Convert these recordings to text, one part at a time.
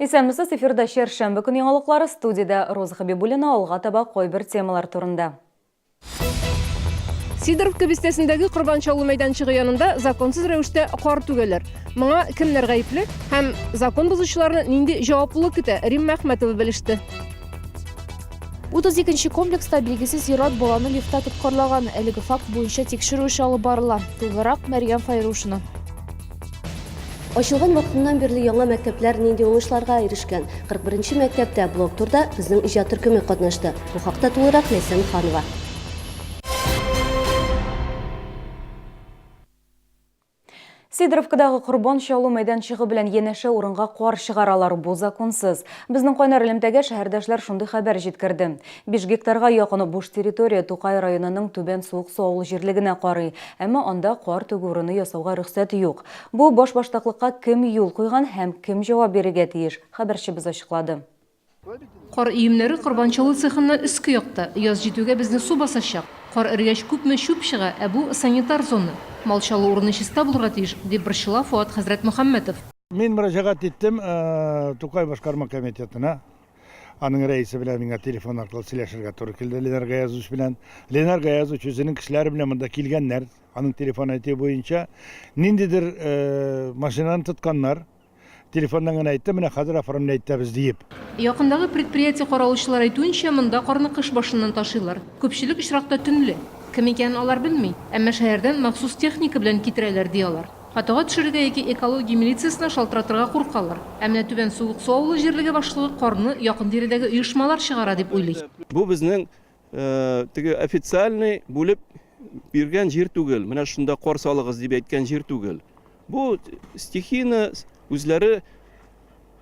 Исәнмесез, эфирда чәршәмбе көн яңалыклары, студиядә Роза Хәбибуллина, алга таба кайбер темалар турында. Сидоровка бистәсендәге Корбан чалу мәйданчыгы янында законсыз рәвештә кар түгәләр. Моңа кемнәр гаепле һәм закон бозучыларны нинди җаваплылык көтә, Римма Әхмәтова белеште. 32 нче комплекста билгесез ир-ат баланы лифтта тоткарлаган. Әлеге факт буенча тикшерү эше алып барыла. Тулырак Мәрьям Файрушина. Ачылган вакытыннан бирле яңа мәктәпләр нинди уңышларга ирешкән? 41 нче мәктәптә блог-турда безнең иҗат төркеме катнашты. Бу хакта тулырак Ләйсән Ханова. Сидоровкадагы корбан чалу мәйданчыгы белән янәшә урынга кар чыгаралар. Бу законсыз. Безнең кайнар элемтәгә шәһәрдәшләр шундый хәбәр җиткерде. Биш гектарга якын буш территория Тукай районының Түбән Суыксу авыл җирлегенә карый. Әмма анда кар түгү урыны ясауга рөхсәт юк. Бу башбаштаклыкка кем юл куйган һәм кем җавап бирергә тиеш, хәбәрчебез ачыклады. Кар өемнәре корбан чалу цехыннан өске якта. Яз җитүгә безне су басачак. Кар эрегәч күпме чүп чыга, ә бу, санитар зона. Мал чалу урыны чиста булырга тиеш, дип борчыла Фоат хәзрәт Мөхәммәтов. Мин мөрәҗәгать иттем Тукай башкарма комитетына. Аның рәисе белән миңа телефон аркылы сөйләшергә туры килде Ленар Гаязович белән. Ленар Гаязович үзенең кешеләре белән монда килгәннәр. Аның телефон әйтүе буенча ниндидер э, машинаны тотканнар. Телефоннан гына әйтте, менә хәзер оформлять итәбез диеп. Якындагы предприятие каравылчылары әйтүенчә, монда карны кыш башыннан ташыйлар. Күпчелек очракта төнлә. Кем икәнен алар белми, әмма шәһәрдән махсус техника белән китерәләр, ди алар. Хатага төшерергә яки экология милициясенә шалтыратырга куркалар. Ә менә Түбән Суыксу авылы җирлеге башлыгы карны якын-тирәдәге оешмалар чыгара дип уйлый. Бу безнең теге официальный бүлеп биргән җир түгел. Менә шунда кар салыгыз дип әйткән җир түгел. Бу стихийно үзләре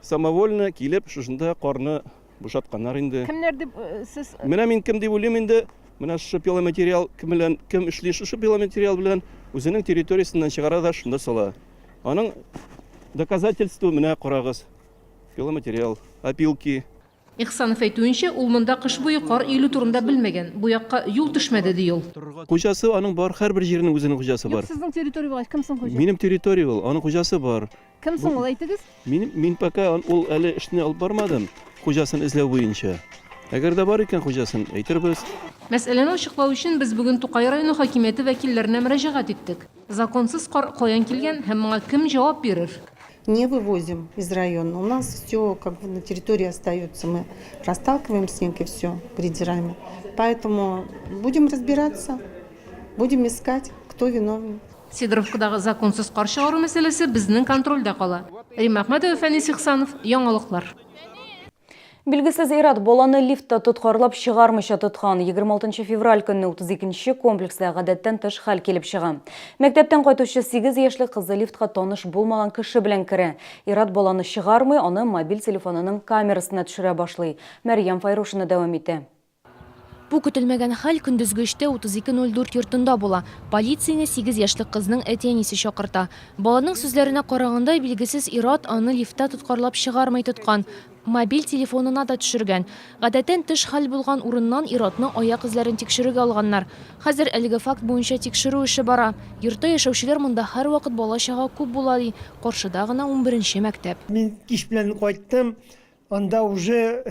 самовольно килеп шушында карны бушатканнар инде. Кемнәр дип сез? Менә мин кем дип уйлыйм инде. Менә шушы пиломатериал кем белән кем эшли шушы пиломатериал белән үзенең территориясеннән чыгара да шунда сала. Аның доказательство менә карагыз. Пиломатериал, опилки. Ихсанов әйтүенчә, ул монда кыш буе кар өелү турында белмәгән, бу якка юл төшмәде, ди ул. Хуҗасы аның бар, һәрбер җирнең үзенең хуҗасы бар. Юк, сезнең территория булгач, кем соң хуҗа? Минем территория ул, аның хуҗасы бар. Кем соң ул, әйтегез? Мин, мин пока ул әле эшне алып бармадым, хуҗасын эзләү буенча. Әгәр дә бар икән хуҗасын, әйтербез. Мәсьәләне ачыклау өчен без бүген Тукай районы хакимияте вәкилләренә мөрәҗәгать иттек. Законсыз кар каян килгән һәм моңа кем җавап бирер? Не вывозим из района. У нас все как бы на территории остается. Мы расталкиваем снег и все грейдерами. Поэтому будем разбираться, будем искать, кто виновен. Сидоровкадагы законсыз кар чыгару мәсьәләсе безнең контрольдә кала. Римма Әхмәтова, Фәнис Ихсанов, Яңалыклар. Билгесез ир-ат баланы лифтта тоткарлап чыгармыйча тоткан. 26 февраль көнне 32 нче комплекста гадәттән тыш хәл килеп чыга. Мәктәптән кайтучы 8 яшьлек кызы лифтка таныш булмаган кеше белән керә. Ир-ат баланы чыгармый, аны мобиль телефонының камерасына төшерә башлый. Мәрьям Файрушина дәвам итә. Бу көтелмәгән хәл көндезге өчтә 3204 йортында була. Полицияне сигез яшьлек кызның әти-әнисе чакырта. Баланың сүзләренә караганда, билгесез ир-ат аны лифтта тоткарлап чыгармый тоткан. Мобиль телефонына да төшергән. Гадәттән тыш хәл булган урыннан ир-атны аяк эзләрен тикшерүгә алганнар. Хәзер әлеге факт буенча тикшерү эше бара. Йортта яшәүчеләр монда һәрвакыт бала-чага күп була, ди. Каршыда гына унберенче мәктәп. Мин кич белән кайттым, Анда уже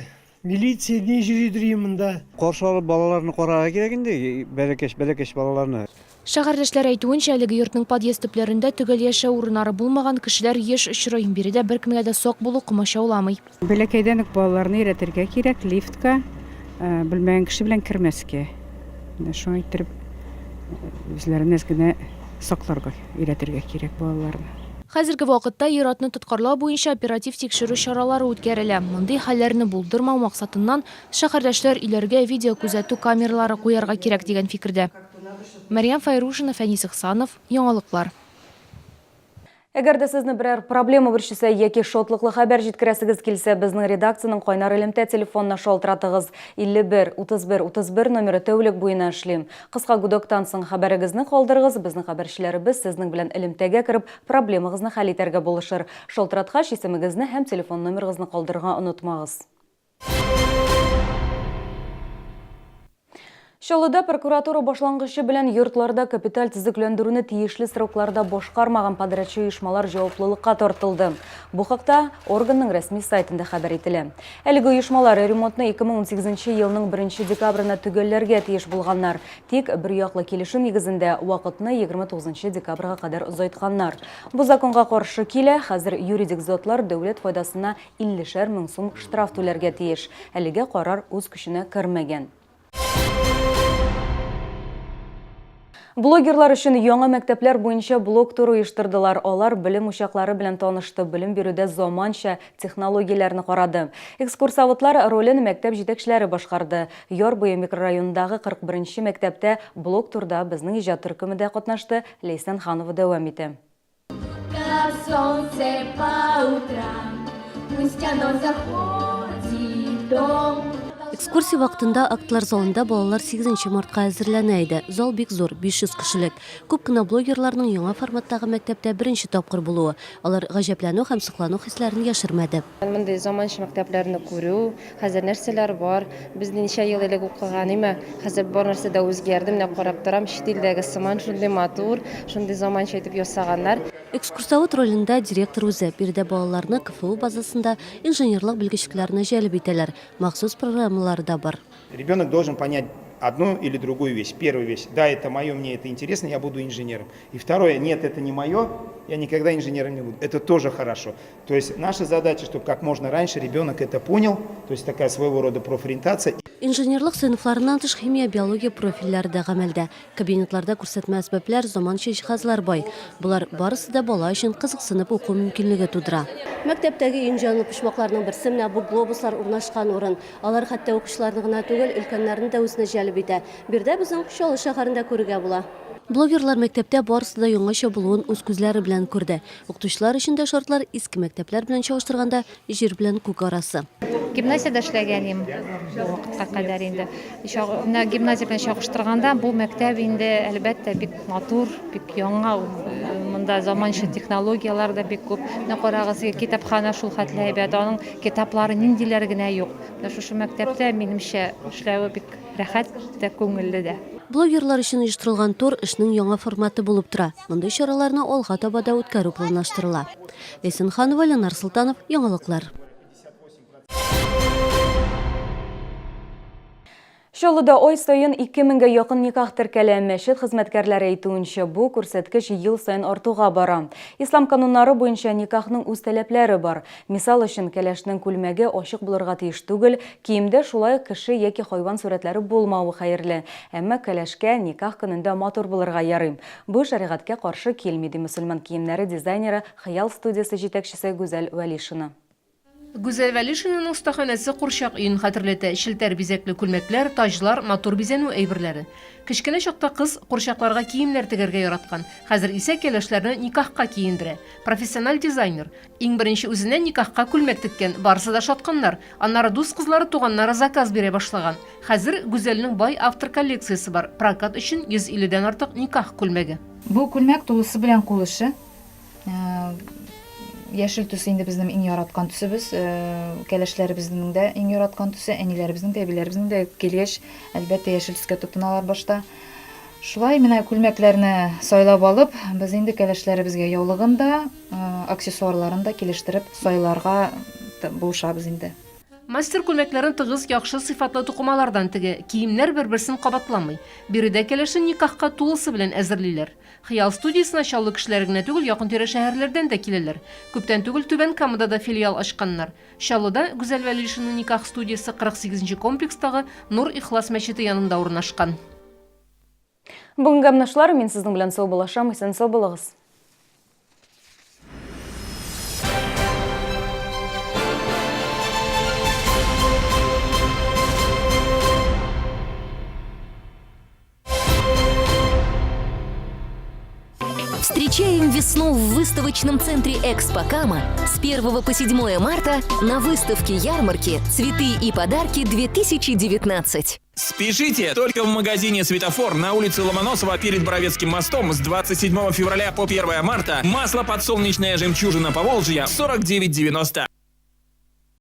милиция ни йөридер монда. Каршы алып балаларны карарга кирәк инде, бәләкәч, бәләкәч балаларны. Шәһәрдәшләр әйтүенчә, әлеге йортның подъезд төпләрендә төгәл яшәү урыннары булмаган кешеләр еш очрый. Биредә беркемгә дә сак булу комачауламый. Бәләкәйдән үк балаларны өйрәтергә кирәк, лифтка белмәгән кеше белән кермәскә. Менә шулай иттереп үзләрен әз генә сакларга өйрәтергә кирәк балаларны. Хәзерге вакытта ир-атны тоткарлау буенча оператив тикшерү чаралары үткәрелә. Мондый хәлләрне булдырмау максатыннан, шәһәрдәшләр өйләргә видеокүзәтү камералары куярга кирәк дигән фикердә. Мәрьям Фәйрушина, Фәнис Ихсанов, Яңалыклар. Әгәр дә сезне берәр проблема борчыса яки шатлыклы хәбәр җиткерәсегез килсә, безнең редакциянең кайнар элемтә телефонына шалтыратыгыз. 51 31 31 номеры тәүлек буена эшли. Кыска гудоктан соң хәбәрегезне калдырыгыз, безнең хәбәрчеләребез сезнең белән элемтәгә кереп, проблемагызны хәл итәргә булышыр. Шалтыраткач, исемегезне һәм телефон номерыгызны калдырырга онытмагыз. Чаллыда прокуратура башлангычы белән йортларда капиталь төзекләндерүне тиешле срокларда башкармаган подрядчы оешмалар җаваплылыкка тартылды. Бу хакта органның рәсми сайтында хәбәр ителә. Әлеге оешмалар ремонтны 2018 елның 1 декабренә төгәлләргә тиеш булганнар. Тик берьяклы килешү нигезендә вакытны 29 декабрьгә кадәр озайтканнар. Бу законга каршы килә, хәзер юридик затлар дәүләт файдасына 50 шәр мең сум штраф түләргә тиеш. Әлегә карар үз көченә кермәгән. Блогерлар өчен яңа мәктәпләр буенча блог-тур оештырдылар. Алар белем учаклары белән танышты, белем бирүдә заманча технологияләрне карады. Экскурсоводлар ролен мәктәп җитәкчеләре башкарды. Яр буе микрорайонындагы 41 нче мәктәптә блог-турда безнең иҗат төркеме дә катнашты, Ләйсән Ханова дәвам итә. Как солнце по утрам, пусть оно заходит в дом. Экскурсия вакытында актлар залында балалар 8 мартка әзерләнә иде. Зал бик зур, 500 кешелек. Күп кенә блогерларның яңа форматтагы мәктәптә беренче тапкыр булуы. Алар гаҗәпләнү һәм соклану хисләрен яшермәде. Мондый заманча мәктәпләрне күрү, хәзер нәрсәләр бар, без ничә ел элек укыган, әмма хәзер бар нәрсә дә үзгәрде, менә карап торам, чит илдәге сыман шундый матур, шундый заманча итеп ясаганнар. Экскурсовод ролендә директор үзе. Биредә балаларны КФУ базасында инженерлык белгечлекләренә җәлеп итәләр. Махсус программалары да бар. Ребенок должен понять одну или другую вещь. Первую вещь, да, это мое, мне это интересно, я буду инженером. И второе, нет, это не мое, я никогда инженером не буду. Это тоже хорошо. То есть наша задача, чтобы как можно раньше ребенок это понял, то есть такая своего рода профориентация. Инженерлык сыйныфларыннан тыш химия, биология профильләре дә гамәлдә. Кабинетларда күрсәтмә әсбаплар, заманча җиһазлар бай. Болар барысы да бала өчен кызыксынып уку мөмкинлеге тудыра. Мәктәптәге иң җанлы почмакларның берсе менә бу глобуслар урнашкан урын. Алар хәтта укучыларны гына түгел, өлкәннәрне дә үзенә җәлеп итә. Биредә безнең Чаллы шәһәрен дә күрергә була. Блогерлар мәктәптә барысы да яңача булуын үз күзләре белән күрде. Укытучылар өчен дә шартлар иске мәктәпләр белән чагыштырганда җир белән күк арасы. Гимназиядә эшләгән идем бу вакытка кадәр инде. Менә гимназия белән чагыштырганда бу мәктәп инде, әлбәттә, бик матур, бик яңа. Монда заманча технологияләр дә бик күп. Менә карагыз, китапханә шул хәтле әйбәт, аның китаплары ниндиләре генә юк. Менә шушы мәктәптә, минемчә, эшләве бик Рәхәт тә, күңелле дә. Блогерлар өчен оештырылган тур эшнең яңа форматы булып тора. Мондый чараларны алга таба да үткәрү планлаштырыла. Ләйсән Ханова, Ленар Солтанов, Яңалыклар. Чаллыда ай саен 2 меңгә якын никах теркәлә. Мәчет хезмәткәрләре әйтүенчә, бу күрсәткеч ел саен артуга бара. Ислам кануннары буенча никахның үз таләпләре бар. Мисал өчен, кәләшнең күлмәге ачык булырга тиеш түгел, киемдә шулай ук кеше яки хайван сурәтләре булмавы хәерле. Әмма кәләшкә никах көнендә матур булырга ярый. Бу шәригатькә каршы килми, ди мөселман киемнәре дизайнеры, Хыял студиясе җитәкчесе Гүзәл Вәлишина. Гүзәл Вәлишинаның остаханәсе курчак өен хәтерләтә, челтәр бизәкле күлмәкләр, таҗлар, матур бизәнү әйберләре. Кечкенә чакта кыз курчакларга киемнәр тегәргә яраткан, хәзер исә кәләшләрне никахка киендерә. Профессиональ дизайнер. Иң беренче үзенә никахка күлмәк теккән, барысы да ошатканнар. Аннары дус кызлары, туганнары заказ бирә башлаган. Хәзер Гүзәлнең бай автор коллекциясе бар, прокат өчен 150 дән артык никах күлмәге. Бу күлмәк тулысы белән кул эше. Яшел төс инде безнең иң яраткан төсебез. Кәләшләребезнең дә иң яраткан төсе, әниләребезнең дә, әбиләребезнең дә килгәч, әлбәттә, яшел төскә тотыналар башта. Шулай менә күлмәкләрне сайлап алып, без инде кәләшләребезгә яулыгын да, аксессуарларын да килештереп сайларга булышабыз инде. Мастер күлмәкләрен тыгыз, яхшы сыйфатлы тукымалардан тегә. Киемнәр бер-берсен кабатламый. Биредә кәләшен никахка тулысы белән әзерлиләр. Хыял студиясенә Чаллы кешеләре генә түгел, якын-тирә шәһәрләрдән дә киләләр. Күптән түгел Түбән Камада да филиал ачканнар. Чаллыда Гүзәл Вәлишинаның никах студиясе 48 нче комплекстагы Нур Ихлас мәчете янында урнашкан. Бүгенгә менә шулар, мин сезнең белән саубуллашам, исән-сау булыгыз. Встречаем весну в выставочном центре «Экспо Кама» с 1 по 7 марта на выставке ярмарки «Цветы и подарки 2019». Спешите! Только в магазине «Светофор» на улице Ломоносова перед Боровецким мостом с 27 февраля по 1 марта масло подсолнечное «Жемчужина Поволжья» 49,90.